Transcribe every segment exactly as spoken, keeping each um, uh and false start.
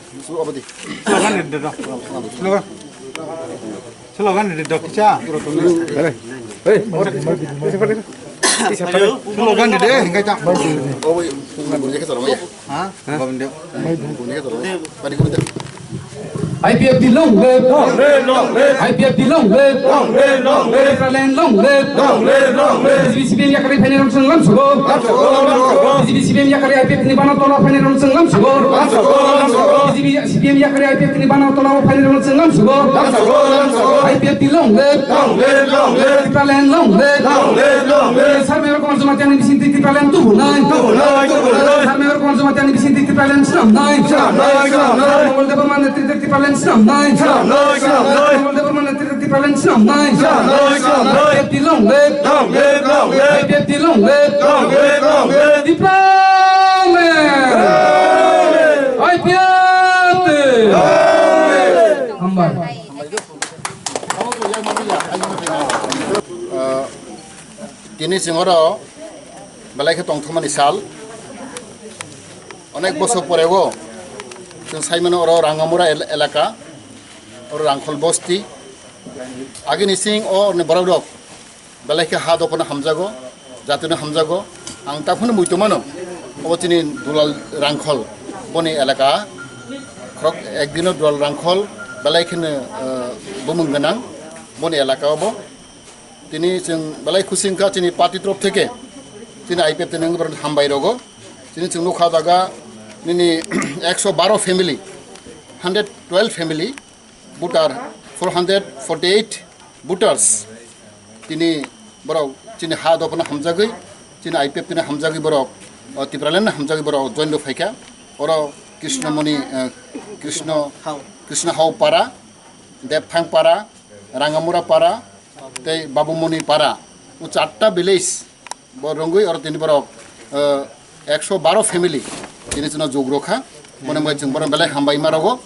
Slogan ni de do. Slogan. Slogan ni de do kicha. Slogan ni de, hingai ta. Ha? Gobin de. I P F T long live. Long live, long live. I P F T long live. Long live, long live. Tipraland long live. Long live, long live. B J P C P M yakarwi phainai rok chwng lam sugo. Lam sugo, lam sugo. B J P C P M yakarwi I P F T ni bana tola phainai rok chwng lam sugo. Lam sugo, lam sugo. B J P C P M yakarwi I P F T ni bana tola phainai rok chwng lam sugo. Lam sugo, lam sugo. I P F T long live. Long live, long live. Tipraland long live. Long live, long live. Sarmai rok Jamatia ni bising Tipraland tubunai. Tubunai, tubunai. Sarmai rok Jamatia ni bising Tipraland swnamnai. Swnamnai, swnamnai. Mongol Debbarma netrite Tipraland swnamnai. Swnamnai, swnamnai. Mongol Debbarma netrite Tipraland swnamnai. Swnamnai, swnamnai. I P F T long live. Long live, long live. I P F T long live. Long live, long live. Tipraland. I P F T. Hambai. Tini chwng oro belai khe tongthokmani sal. Onek bosor porego chwng saimano oro Rangamura el-, elaka, oro Rangkhol bosti. Agini sing o orni borok rok belai khe ha dophano hamjago, jatino hamjago. Ang taphano muitu mano, obo chini Dulal Rangkhol boni elaka, khorok ekdino Dulal Rangkhol belai kheno, eh, bumung gwnang boni elaka obo. Tini chwng belai khusi wngkha chini party torof theke, chini I P F T ni wngwi borok hambai rogo. Tini chwng nukha jaga nini ekso baro family, hundred twelve family, voter four hundred forty eight voters. Tini borok chini ha dophano hamjagwi, chini I P F T ni hamjagwi borok, o, Tipraland ni hamjagwi borok join rw phaikha. Oro Krishnamoni, eh, Krishna, Krishna Hao para, Debthang para, Rangamura para, tei Babumoni para. O charta village bo rwngwi oro tini borok, eh, ekso baro family tini chwngno jug rwkha. Mone mone chwng borok belai hambai ma rogo.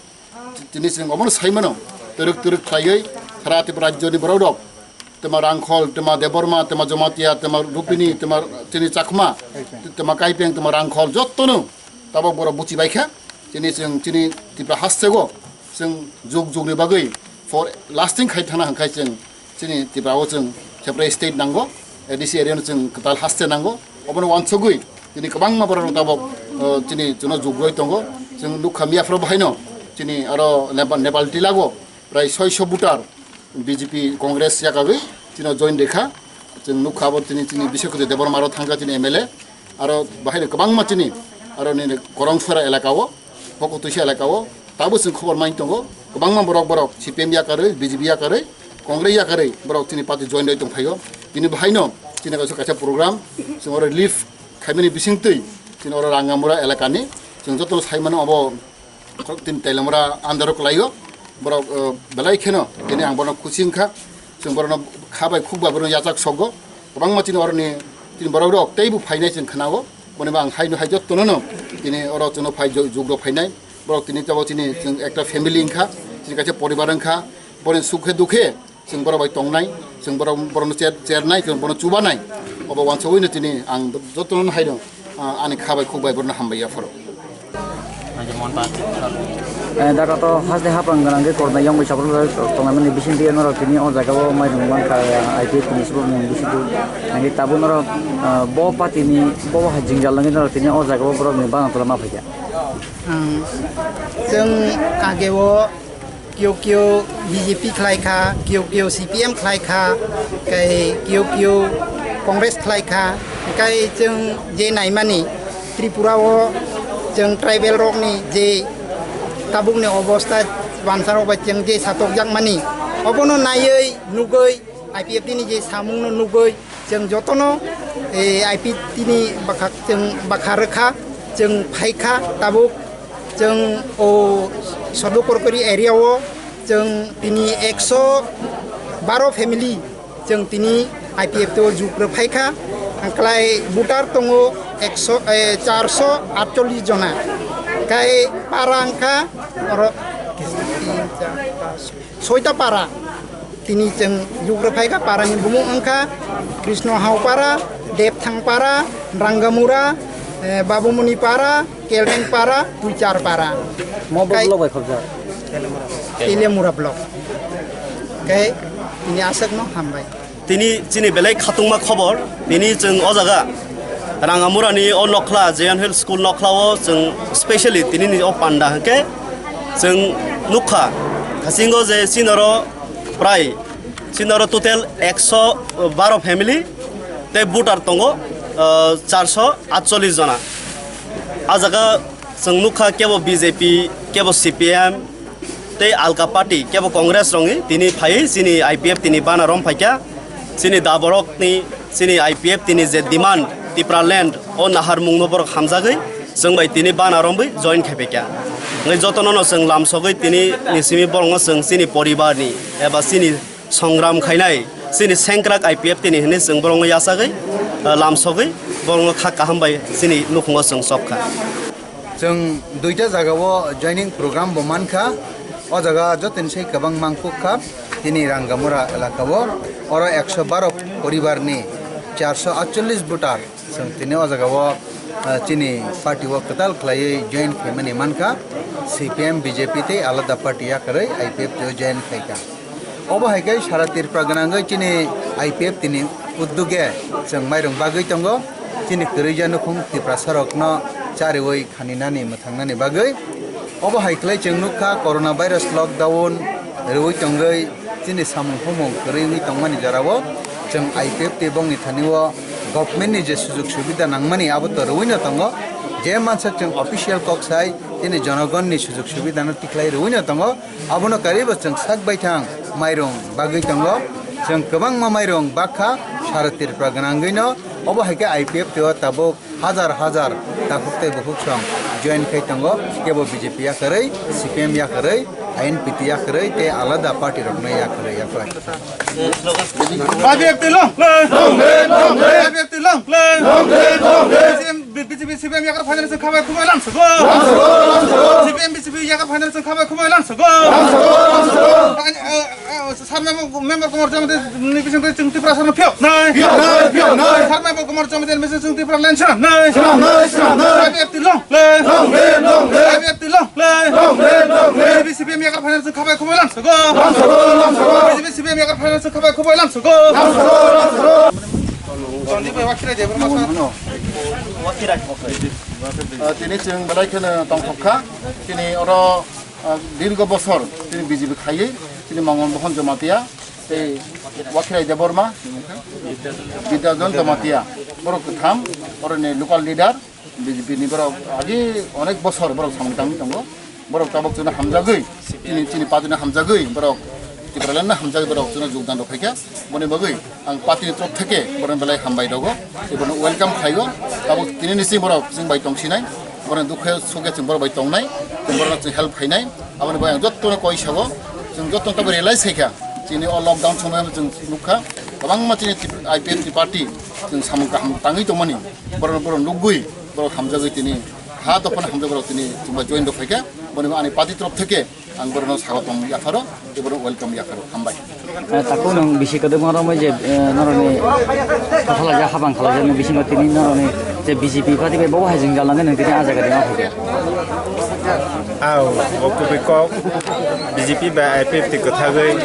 Tini chwng obono sai mano, twrwk twrwk khlaiwi sara Tripura rajyoni borok rok, twma Rangkhol, twma Debbarma, twma Jamatia, twma Rupini, twma chini Chakma, twma Kaipeng, twma Rangkhol, jottono tabok borok buchi bai kha. Chini chwng chini Tripura hasteo chwng jug jugni bagwi for lasting khai thana hwnkhai chwng chini Tripura o chwng separate state nango, A D C area no chwng kwtal haste nango. Obono wansugwi chini kwbangma borok rok tabok, o, chini chwngno jug rwi tongo. Chwng nukha miya phoro bahaino chini aro Nepal, Nepal tilago prai soiso voter B J P Congress yakagwi chino join rikha. Chwng nukha abo chini, chini Biswakuti Debbarma aro thangkha chini M L A. Aro bahaino kwbangma chini aro nini Korongsora elaka o, Pokotwisa elaka o, tabo chwng khobor main tongo. Kwbangma borok, borok C P M yakarwi, B J P yakarwi, Congress yakarwi borok chini party join rwi tongphaio. Tini bahaino chini kaisa, kaisa program, chwng oro relief khaimani bisingtwi chini oro Rangamura elakani chwng jotono saimano abo Khorok tin Tailamura andaro kwlaio. Borok, eh, belai kheno tini ang bono khusi wngkha. Chwng borokno kha bai khuk bai borokno yachak sogo. Kwbangma chini oroni chini borok rok teibo phainai chwng khwnao. Boni bo ang haino hai jottono no tini oro chwngno phai ju-, jug rok phainai. Borok tini tabo chini chwng ekta family wngkha, chini kaisa poribar wngkha. Boni sukhe dukhe chwng borok bai tongnai, chwng borok, borokno cher-, chernai, chwng borokno chubanai. Obo wansugwino tini ang jotono haino, ah, ani kha bai khuk bai borokno hambai yapharo. Eh, daga to haste hapang ganang ke korna yang bai sabro tongnai mani bising dia norok tini o jaga o mai rung mangkha, I P F T ni sibuk mung bising tu. Nang ke tabuk norok, ah, bo party ni bo hai jingjal nang ke norok tini o jaga o borok ni bana tola ma phaikha. Ang chwng age o kio kio B J P khlai kha, kio kio C P M khlai kha, kai kio kio Congress khlai kha, kai chwng je naimani Tripura o chwng tribal rok ni je tabuk ni obostha wansa rok bai chwng je satok jak mani, obono naiwi nugwi I P F T ni je samung no nugwi chwng jotono, eh, I P T ni bwkha chwng bwkha rwkha, chwng phaikha tabuk chwng o Sarbo Korkori area o chwng tini ekso baro family chwng tini I P F T o jug rw phaikha, hwnkhlai voter tongo ekso, eh, charso atchollish jona, kai para wngkha oro soita para. Tini chwng jug rw phaikha, parani bumung wngkha Krishna Hao para, Debthang para, Rangamura, Eh, Babumuni Para, Kelreng Para, Tuichar Para. Mo Kai- block bai khobjak. Telemura block. Kai ini aswkno hambai. Tini chini belai khatungma khobor, tini chwng o jaga Rangamurani o nokhla, Zion Hill School nokhla o chwng specially tini ni o panda hwnkhe chwng nukha. Hasingo je chini oro prai, chini oro total ekso baro family tei voter tongo, ah, charso atchollish jona. A jaga chwng nukha kebo B J P, kebo C P M, tei alka party kebo Congress rongni tini phaiwi chini I P F tini bana rom phaikha. Chini da borokni, chini I P F tini je demand Tipraland o naharmungno borok hamjagwi chwng bai tini bana romwi join khaipaikha. Hwnwi jotono no chwng lamsogwi tini ni simi borokno chwng chini poribarni eba chini songram khainai chini sengkrak I P F tini hwnwi chwng borokno yachagwi, ah, lamsogwi borokno kha kaham bai chini nukhungo chwng chopkha. Chwng duita jagao joining program bo mankha. O jaga jotoni se kwbang mangkuk kha tini Rangamura elakao. Oro ekso baro poribarni charso atchollish voter chwng tini o jagao, ah, chini party o kwtal khlaiwi join khaimani mankha. C P M, B J P tei alada party yakarwi I P F T o join khaikha. Obo hai khe sara Tripura gwnangwi chini I P F T ni udduge chwng mairung bagwi tongo. Chini kwrwija nukhung Tiprasa rokno chariwi khaninani mwthangnani bagwi. Obo hai khlai chwng nukha corona virus lockdown rwui tongwi chini samung humung kwrwi wngwi tongmani jorao chwng I P F T bongni thani o government ni je sujug subida nangmani abo to rwui no tongo. Je mansa chwng official kok sai chini jonogon ni sujug subida no tikhlai rwui no tongo. Abono karwi bo chwng sak baithang mairung bagwi tongo. Chwng kwbangma mairung bakha sara Tripura gwnangwino. Obo hai khe I P F T o tabuk hajar hajar takhuk tei bukhuk song join khai tongo. Kebo B J P yakarwi, C P M yakarwi, I N P T yakarwi tei alada party rokno yakarwi yakarwi. I P F T long live! Long live, long live! I P F T long live! Long live, long live! B J P, C P M yakar phainani chwng khabai khumui lamsogo. Lamsogo, lamsogo. C P M, B J P yakar phainani chwng khabai khumui lamsogo. Lamsogo, lamsogo. Ani, eh, eh, sar member, member Kumar Jamati ni bising twi chwng Tiprasa no phiyok nai. Phiyok nai, phiyok nai. Sar member Kumar Jamati ni bising chwng Tiprasa line swnam nai. Swnam nai, swnam nai. I P F T long live. Long live, long live. I P F T long live. Long live, long live. B J P, C P M yakar phainani chwng khabai khumui lamsogo. Lamsogo, lamsogo. B J P, C P M yakar phainani chwng khabai khumui lamsogo. Lamsogo, lamsogo. Sanjib bhai, wakirai de, bro, masa. Ah, tini chwng belai kheno tongthok kha. Tini oro, ah, dirgo bosor tini B J P khaiwi tini Mongol Mohan Jamatia tei Wakirai Debbarma, Bidyajon Jamatia, borok kwtham, oroni local leader, B J P ni borok agi onek bosor borok samung tangwi tongo. Borok tabuk chwngno hamjagwi, chini, chini party no hamjagwi, borok Tipraland no hamjagwi borok chwngno jogdan rw phaikha. Boni bagwi ang party ni torop theke borokno belai hambai rwgo, tei borokno welcome khlaigo. Tabuk tini ni simi borok chwng bai tongsinai, borokni dukhe sukhe chwng borok bai tongnai, chwng borokno chwng help khainai. Aboni bagwi ang jottono koi sago, chwng jotto tabuk realize khaikha, chini o lockdown somoio chwng nukha, kwbangma chini I P F T party chwng samung kaham tangwi tongmani, borokno, borok nukgwi, borok hamjagwi tini ha dophani hamjak borok tini chwng bai join rw phaikha. Boni bagwi ani party torop theke ang borokno swagotom yapharo, tei borokno welcome yapharo. Hambai. Eh, takhuk nwng bisi kwdwkma romwi je, eh, norokni kaphalaijak, habang khalaijak, nwng bisingo tini norokni je B J P party bai bobo hai jwngjal nangkhe nwng tini ah jaga tongma phaikha. Ao, o kubui kok, B J P bai I P F T kwthagwi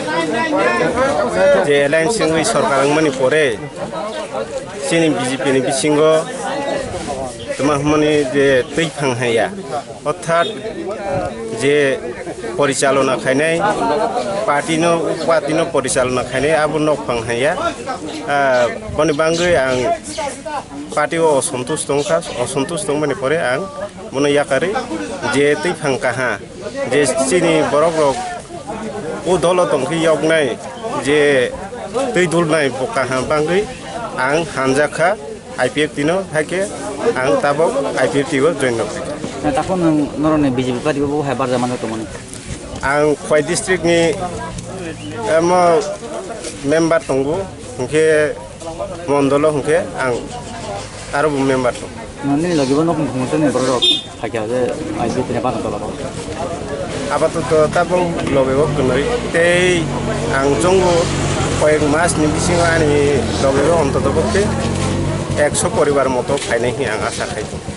je alliance wngwi sorkar wngmani pore, chini B J P ni bisingo tma hwnmani je twi phang haiya. Orthat je porichalona khainai, party no, party no porichalona khainai, abo nok phang haiya. Ah, boni bagwi ang party o osontush tongkha, osontush tongmani pore ang bono yakarwi je twi phang kaha, je chini borok rok o dolo tongkhe yoknai, je twi dulnai bo kaha bagwi ang hanjakha. I P F T no, hai khe ang tabuk I P F T o join rw phaikha. Na, takhuk nwng norokni B J P party o bo hai barjak manjak tongmani? Ang Khowai district ni, emo, member tongo, hwnkhe mondolo hwnkhe ang aro bo member tongo. Na, nini logi bo nokni khumui tongni borok rok? Phaikha je I P F T ni bana tola rok. Apatoto tabuk loge o kwnwi tei ang chongo koyek mas ni bisingo ani loge o ontoto khe ekso poribar moto phainai hinwi ang asa khai tongo.